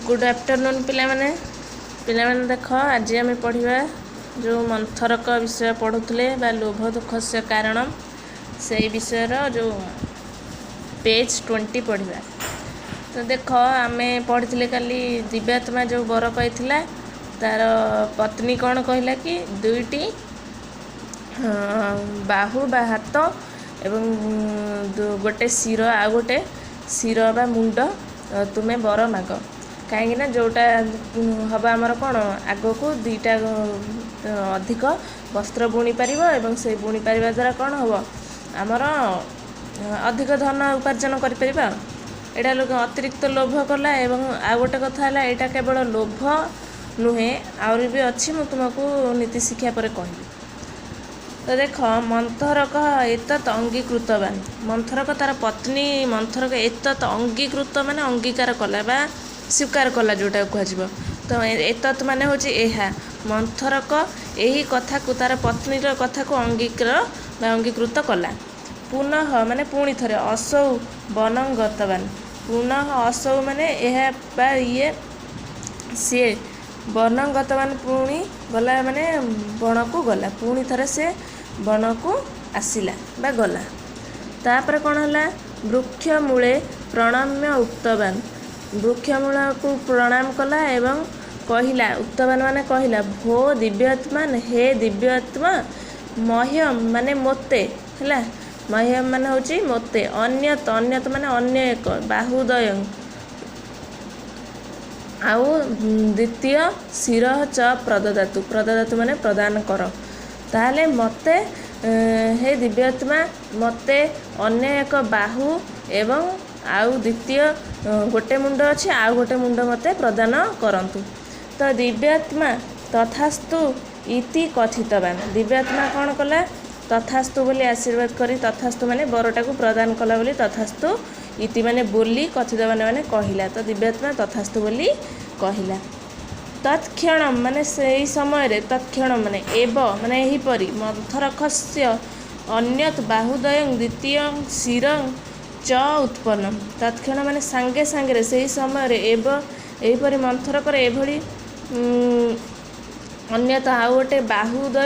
Good afternoon ପିଲାମାନେ। ପିଲାମାନେ ଦେଖ, ଆଜି ଆମେ ପଢ଼ିବା ଯେଉଁ ମନ୍ଥରକ ବିଷୟ ପଢ଼ୁଥିଲେ ବା ଲୋଭ ଦୁଃଖସ୍ୟ କାରଣ, ସେଇ ବିଷୟର ଯେଉଁ ପେଜ୍ 20 ପଢ଼ିବା। ତ ଦେଖ, ଆମେ ପଢ଼ିଥିଲେ କାଲି ଦିବ୍ୟାତ୍ମା ଯେଉଁ ବର ପାଇଥିଲା, ତାର ପତ୍ନୀ କ'ଣ କହିଲା କି ଦୁଇଟି ବାହୁ ବା ହାତ ଏବଂ ଗୋଟେ ଶିର, ଆଉ ଗୋଟେ ଶିର ବା ମୁଣ୍ଡ ତୁମେ ବର ମାଗ। କାହିଁକିନା ଯେଉଁଟା ହେବ ଆମର କ'ଣ ଆଗକୁ ଦୁଇଟା ଅଧିକ ବସ୍ତ୍ର ବୁଣି ପାରିବ ଏବଂ ସେ ବୁଣି ପାରିବା ଦ୍ୱାରା କ'ଣ ହେବ, ଆମର ଅଧିକ ଧନ ଉପାର୍ଜନ କରିପାରିବା। ଏଇଟା ଲୋକ ଅତିରିକ୍ତ ଲୋଭ କଲା। ଏବଂ ଆଉ ଗୋଟେ କଥା ହେଲା, ଏଇଟା କେବଳ ଲୋଭ ନୁହେଁ, ଆହୁରି ବି ଅଛି, ମୁଁ ତୁମକୁ ନୀତି ଶିକ୍ଷା ପରେ କହିବି। ତ ଦେଖ, ମନ୍ଥରକ ଏତତ୍ ଅଙ୍ଗୀକୃତବାନ। ମନ୍ଥରକ ତାର ପତ୍ନୀ ମନ୍ଥରକ ଏତତ୍ ଅଙ୍ଗୀକୃତ ମାନେ ଅଙ୍ଗୀକାର କଲା ବା ସ୍ୱୀକାର କଲା ଯେଉଁଟାକୁ କୁହାଯିବ। ତ ଏତତ୍ ମାନେ ହେଉଛି ଏହା। ମନ୍ଥରକ ଏହି କଥାକୁ, ତାର ପତ୍ନୀର କଥାକୁ ଅଙ୍ଗୀକାର ବା ଅଙ୍ଗୀକୃତ କଲା। ପୁନଃ ମାନେ ପୁଣି ଥରେ, ଅସୌ ବନଂ ଗତବାନ। ପୁନଃ ଅସୌ ମାନେ ଏହା ବା ଇଏ, ସିଏ, ବନଂ ଗତବାନ ପୁଣି ଗଲା ମାନେ ବଣକୁ ଗଲା। ପୁଣି ଥରେ ସେ ବଣକୁ ଆସିଲା ବା ଗଲା। ତାପରେ କ'ଣ ହେଲା? ବୃକ୍ଷ ମୂଳେ ପ୍ରଣମ୍ୟ ଉକ୍ତବାନ। ବୃକ୍ଷ ମୂଳକୁ ପ୍ରଣାମ କଲା ଏବଂ କହିଲା, ଉକ୍ତବାନ ମାନେ କହିଲା, ଭୋ ଦିବ୍ୟାତ୍ମା, ହେ ଦିବ୍ୟାତ୍ମା, ମହ୍ୟମ ମାନେ ମୋତେ, ହେଲା, ମହ୍ୟମ ମାନେ ହେଉଛି ମୋତେ, ଅନ୍ୟତ, ଅନ୍ୟତ ମାନେ ଅନ୍ୟ ଏକ, ବାହୁଦୟଂ ଆଉ ଦ୍ୱିତୀୟ, ଶିର ଚ ପ୍ରଦଦାତୁ। ପ୍ରଦଦାତୁ ମାନେ ପ୍ରଦାନ କର। ତାହେଲେ ମୋତେ, ହେ ଦିବ୍ୟାତ୍ମା, ମୋତେ ଅନ୍ୟ ଏକ ବାହୁ ଏବଂ ଆଉ ଦ୍ୱିତୀୟ ଗୋଟେ ମୁଣ୍ଡ ଅଛି, ଆଉ ଗୋଟେ ମୁଣ୍ଡ ମୋତେ ପ୍ରଦାନ କରନ୍ତୁ। ତ ଦିବ୍ୟାତ୍ମା ତଥାସ୍ତୁ ଇତି କଥିତବାନ। ଦିବ୍ୟାତ୍ମା କ'ଣ କଲା? ତଥାସ୍ତୁ ବୋଲି ଆଶୀର୍ବାଦ କରି, ତଥାସ୍ତୁ ମାନେ ବରଟାକୁ ପ୍ରଦାନ କଲା ବୋଲି, ତଥାସ୍ତୁ ଇତି ମାନେ ବୋଲି, କଥିତବାନ ମାନେ କହିଲା। ତ ଦିବ୍ୟାତ୍ମା ତଥାସ୍ତୁ ବୋଲି କହିଲା। ତତ୍କ୍ଷଣ ମାନେ ସେଇ ସମୟରେ, ତତ୍କ୍ଷଣ ମାନେ ଏବ ମାନେ ଏହିପରି, ମନ୍ଥରକସ୍ୟ ଅନ୍ୟତ୍ ବାହୁଦୟଂ ଦ୍ୱିତୀୟଂ ଶିରଂ ଚ ଉତ୍ପନ୍ନମ। ତତ୍କ୍ଷଣ ମାନେ ସାଙ୍ଗେ ସାଙ୍ଗରେ, ସେଇ ସମୟରେ, ଏବ ଏହିପରି, ମନ୍ଥରକର ଏଭଳି ଅନ୍ୟତ ଆଉ ଗୋଟେ ବାହୁଦୟ,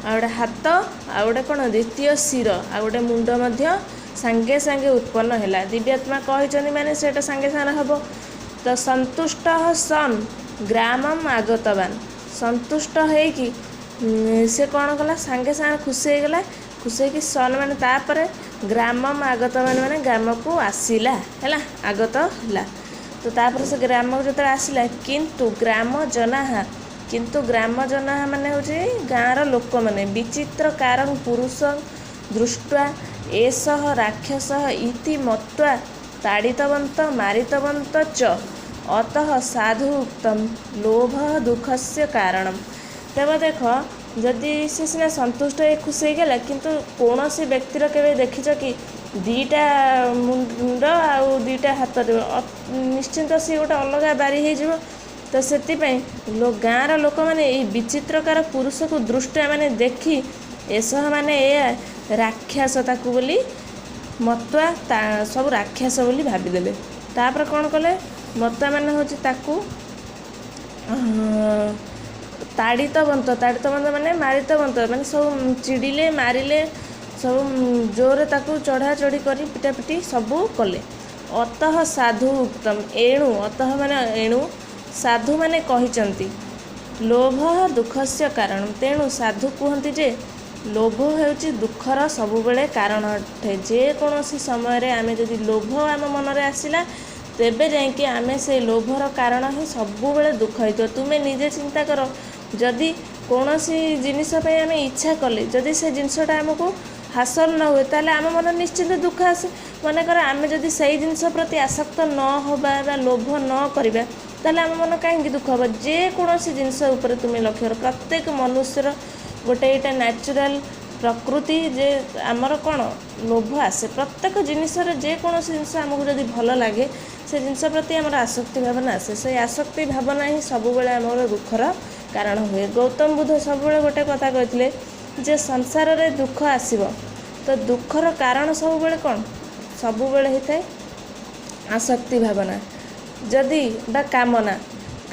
ଆଉ ଗୋଟେ ହାତ, ଆଉ ଗୋଟେ କ'ଣ ଦ୍ୱିତୀୟ ଶିର, ଆଉ ଗୋଟେ ମୁଣ୍ଡ ମଧ୍ୟ ସାଙ୍ଗେ ସାଙ୍ଗେ ଉତ୍ପନ୍ନ ହେଲା। ଦିବ୍ୟାତ୍ମା କହିଛନ୍ତି ମାନେ ସେଇଟା ସାଙ୍ଗେ ସାଙ୍ଗେ ହେବ। ତ ସନ୍ତୁଷ୍ଟ ସନ୍ ଗ୍ରାମମ୍ ଆଗତବାନ। ସନ୍ତୁଷ୍ଟ ହେଇକି ସେ କ'ଣ କଲା? ସାଙ୍ଗେ ସାଙ୍ଗେ ଖୁସି ହେଇଗଲା। ଖୁସି ହେଇକି ସନ୍ ମାନେ ତାପରେ, ଗ୍ରାମମ୍ ଆଗତବାନ ମାନେ ଗ୍ରାମକୁ ଆସିଲା, ହେଲା, ଆଗତ ହେଲା। ତ ତାପରେ ସେ ଗ୍ରାମକୁ ଯେତେବେଳେ ଆସିଲା, କିନ୍ତୁ ଗ୍ରାମ ଜନାହା, କିନ୍ତୁ ଗ୍ରାମ ଜନାହା ମାନେ ହେଉଛି ଗାଁର ଲୋକମାନେ, ବିଚିତ୍ରକାରଂ ପୁରୁଷ ଦୃଷ୍ଟ୍ୱା ଏଷଃ ରାକ୍ଷସ ଇତି ମତ୍ୱା ତାଡ଼ିତବନ୍ତ ମାରିତବନ୍ତ ଚ। ଅତଃ ସାଧୁ ଉକ୍ତମ ଲୋଭ ଦୁଃଖସ୍ୟ କାରଣମ। ତେବେ ଦେଖ, ଯଦି ସେ ସିନା ସନ୍ତୁଷ୍ଟ ହେଇ ଖୁସି ହେଇଗଲା, କିନ୍ତୁ କୌଣସି ବ୍ୟକ୍ତିର କେବେ ଦେଖିଛ କି ଦୁଇଟା ମୁଣ୍ଡ ଆଉ ଦୁଇଟା ହାତ ଦେବ? ନିଶ୍ଚିନ୍ତ ସିଏ ଗୋଟେ ଅଲଗା ବାରି ହେଇଯିବ। ତ ସେଥିପାଇଁ ଗାଁର ଲୋକମାନେ ଏଇ ବିଚିତ୍ରକାର ପୁରୁଷକୁ ଦୃଷ୍ଟା ମାନେ ଦେଖି, ଏସହ ମାନେ ଏହା, ରାକ୍ଷସ ତାକୁ ବୋଲି ମତ୍ୱା, ତା ସବୁ ରାକ୍ଷସ ବୋଲି ଭାବିଦେଲେ। ତାପରେ କ'ଣ କଲେ? ମତ୍ୱା ମାନେ ହେଉଛି ତାକୁ ତାଡ଼ିତବନ୍ତ, ତାଡ଼ିତବନ୍ତ ମାନେ ମାରିତବନ୍ତ, ମାନେ ସବୁ ଚିଡ଼ିଲେ, ମାରିଲେ, ସବୁ ଜୋରରେ ତାକୁ ଚଢ଼ା ଚଢ଼ି କରି ପିଟାପିଟି ସବୁ କଲେ। ଅତଃ ସାଧୁ ଉକ୍ତମ, ଏଣୁ, ଅତଃ ମାନେ ଏଣୁ, ସାଧୁମାନେ କହିଛନ୍ତି ଲୋଭ ଦୁଃଖସ୍ୟ କାରଣ। ତେଣୁ ସାଧୁ କୁହନ୍ତି ଯେ ଲୋଭ ହେଉଛି ଦୁଃଖର ସବୁବେଳେ କାରଣ ଅଟେ। ଯେକୌଣସି ସମୟରେ ଆମେ ଯଦି ଲୋଭ ଆମ ମନରେ ଆସିଲା, ତେବେ ଯାଇକି ଆମେ ସେ ଲୋଭର କାରଣ ହିଁ ସବୁବେଳେ ଦୁଃଖ ହେଇଥିବ। ତୁମେ ନିଜେ ଚିନ୍ତା କର, ଯଦି କୌଣସି ଜିନିଷ ପାଇଁ ଆମେ ଇଚ୍ଛା କଲେ, ଯଦି ସେ ଜିନିଷଟା ଆମକୁ ହାସଲ ନ ହୁଏ, ତାହେଲେ ଆମ ମନରେ ନିଶ୍ଚିନ୍ତ ଦୁଃଖ ଆସେ। ମନେକର ଆମେ ଯଦି ସେଇ ଜିନିଷ ପ୍ରତି ଆସକ୍ତ ନ ହେବା ବା ଲୋଭ ନ କରିବା, ତାହେଲେ ଆମ ମନ କାହିଁକି ଦୁଃଖ ହେବ? ଯେକୌଣସି ଜିନିଷ ଉପରେ ତୁମେ ଲକ୍ଷ୍ୟ କର, ପ୍ରତ୍ୟେକ ମନୁଷ୍ୟର ଗୋଟେ ଏଇଟା ନ୍ୟାଚୁରାଲ ପ୍ରକୃତି ଯେ ଆମର କ'ଣ ଲୋଭ ଆସେ ପ୍ରତ୍ୟେକ ଜିନିଷରେ। ଯେକୌଣସି ଜିନିଷ ଆମକୁ ଯଦି ଭଲ ଲାଗେ, ସେ ଜିନିଷ ପ୍ରତି ଆମର ଆସକ୍ତି ଭାବନା ଆସେ। ସେଇ ଆସକ୍ତି ଭାବନା ହିଁ ସବୁବେଳେ ଆମର ଦୁଃଖର କାରଣ ହୁଏ। ଗୌତମ ବୁଦ୍ଧ ସବୁବେଳେ ଗୋଟେ କଥା କହିଥିଲେ ଯେ ସଂସାରରେ ଦୁଃଖ ଆସିବ, ତ ଦୁଃଖର କାରଣ ସବୁବେଳେ କ'ଣ? ସବୁବେଳେ ହେଇଥାଏ ଆସକ୍ତି ଭାବନା। ଯଦି ବା କାମନା,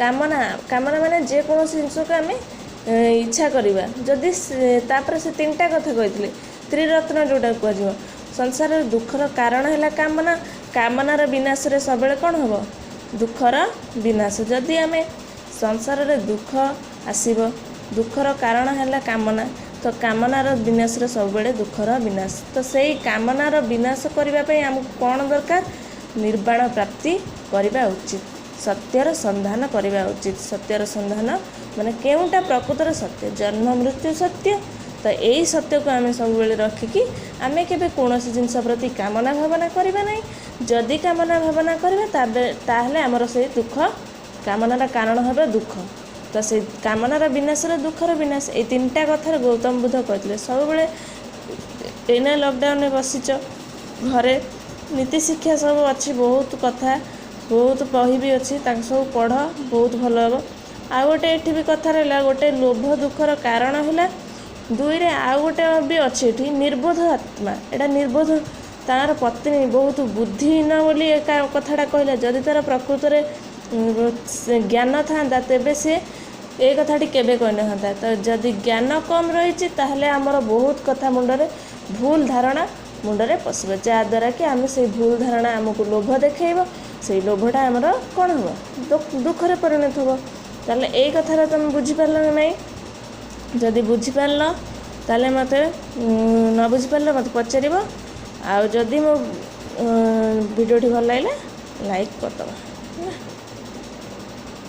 କାମନା, କାମନା ମାନେ ଯେକୌଣସି ଜିନିଷକୁ ଆମେ ଇଚ୍ଛା କରିବା ଯଦି। ତାପରେ ସେ ତିନିଟା କଥା କହିଥିଲେ, ତ୍ରିରତ୍ନ ଯେଉଁଟା କୁହାଯିବ। ସଂସାରରେ ଦୁଃଖର କାରଣ ହେଲା କାମନା। କାମନାର ବିନାଶରେ ସବୁବେଳେ କ'ଣ ହେବ? ଦୁଃଖର ବିନାଶ। ଯଦି ଆମେ ସଂସାରରେ ଦୁଃଖ ଆସିବ, ଦୁଃଖର କାରଣ ହେଲା କାମନା, ତ କାମନାର ବିନାଶରେ ସବୁବେଳେ ଦୁଃଖର ବିନାଶ। ତ ସେଇ କାମନାର ବିନାଶ କରିବା ପାଇଁ ଆମକୁ କ'ଣ ଦରକାର? ନିର୍ବାଣ ପ୍ରାପ୍ତି କରିବା ଉଚିତ, ସତ୍ୟର ସନ୍ଧାନ କରିବା ଉଚିତ। ସତ୍ୟର ସନ୍ଧାନ ମାନେ କେଉଁଟା ପ୍ରକୃତର ସତ୍ୟ? ଜନ୍ମ ମୃତ୍ୟୁ ସତ୍ୟ। ତ ଏଇ ସତ୍ୟକୁ ଆମେ ସବୁବେଳେ ରଖିକି ଆମେ କେବେ କୌଣସି ଜିନିଷ ପ୍ରତି କାମନା ଭାବନା କରିବା ନାହିଁ। ଯଦି କାମନା ଭାବନା କରିବା, ତାହେଲେ ଆମର ସେଇ ଦୁଃଖ, କାମନାର କାରଣ ହେବ ଦୁଃଖ। ତ ସେଇ କାମନାର ବିନାଶର ଦୁଃଖର ବିନାଶ। ଏଇ ତିନିଟା କଥାରେ ଗୌତମ ବୁଦ୍ଧ କହିଥିଲେ। ସବୁବେଳେ ଏଇନା ଲକଡାଉନରେ ବସିଛ ଘରେ, ନୀତି ଶିକ୍ଷା ସବୁ ଅଛି, ବହୁତ କଥା, ବହୁତ ବହି ବି ଅଛି, ତାକୁ ସବୁ ପଢ଼, ବହୁତ ଭଲ ହେବ। ଆଉ ଗୋଟେ ଏଠି ବି କଥା ରହିଲା, ଗୋଟେ ଲୋଭ ଦୁଃଖର କାରଣ ହେଲା। ଦୁଇରେ ଆଉ ଗୋଟେ ବି ଅଛି ଏଠି, ନିର୍ବୋଧ ଆତ୍ମା। ଏଇଟା ନିର୍ବୋଧ, ତାର ପତ୍ନୀ ବହୁତ ବୁଦ୍ଧିହୀନ ବୋଲି କଥାଟା କହିଲା। ଯଦି ତାର ପ୍ରକୃତରେ ଜ୍ଞାନ ଥାନ୍ତା, ତେବେ ସେ ଏ କଥାଟି କେବେ କହିନଥାନ୍ତା। ତ ଯଦି ଜ୍ଞାନ କମ୍ ରହିଛି, ତାହେଲେ ଆମର ବହୁତ କଥା ମୁଣ୍ଡରେ, ଭୁଲ ଧାରଣା ମୁଣ୍ଡରେ ପଶିବ, ଯାହାଦ୍ୱାରା କି ଆମେ ସେଇ ଭୁଲ ଧାରଣା ଆମକୁ ଲୋଭ ଦେଖେଇବ। ସେଇ ଲୋଭଟା ଆମର କ'ଣ ହେବ? ଦୁଃଖରେ ପରିଣତ ହେବ। ତାହେଲେ ଏଇ କଥାଟା ତୁମେ ବୁଝିପାରିଲ ନା ନାହିଁ? ଯଦି ବୁଝିପାରିଲ ତାହେଲେ ମୋତେ, ନ ବୁଝିପାରିଲ ମୋତେ ପଚାରିବ। ଆଉ ଯଦି ମୋ ଭିଡ଼ିଓଟି ଭଲ ଲାଗିଲା, ଲାଇକ୍ କରିଦେବ।